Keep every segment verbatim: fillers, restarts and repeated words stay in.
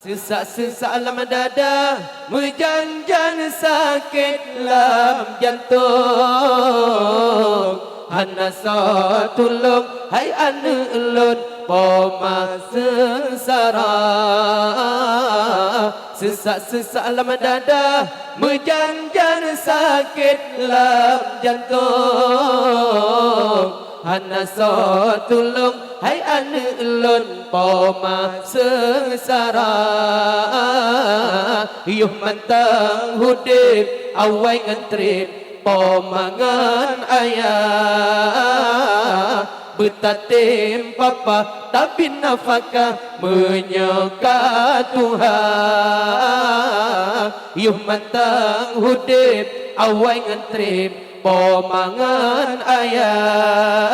Seusak-seusak lam dada, meujan-jan sakét lam jantông. Hana soe tulông, hai aneuk lôn, poma seungsara. Seusak-seusak lam dada, meujan-jan sakét lam jantông. Hana soe tulông, hai aneuk lôn, poma seungsara. Yoh mantong udép, awai ngon trép, poma ngon ayah. Beutatem papa, tabri nafakah meunyoe ka tuha. Yoh mantong udép, awai ngon trép, poma ngon ayah.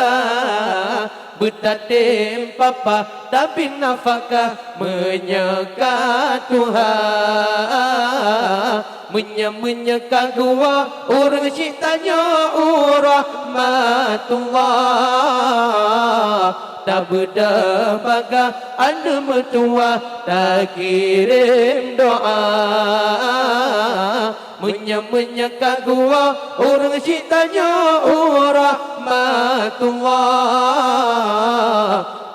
Beutatem papa, tabri nafakah meunyoe ka tuha. Meunyoe, meunyoe ka geuwoe, ureuëng syiek tanyoe u Rahmatullah. Tabeudôh bagah aneuk meutuwah, takirém doa. Meunyoe, meunyoe ka geuwoe, ureuëng syiek tanyoe u Rahmatullah.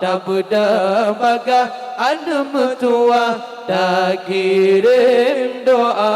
Tabeudôh bagah aneuk meutuwah, takirém doa.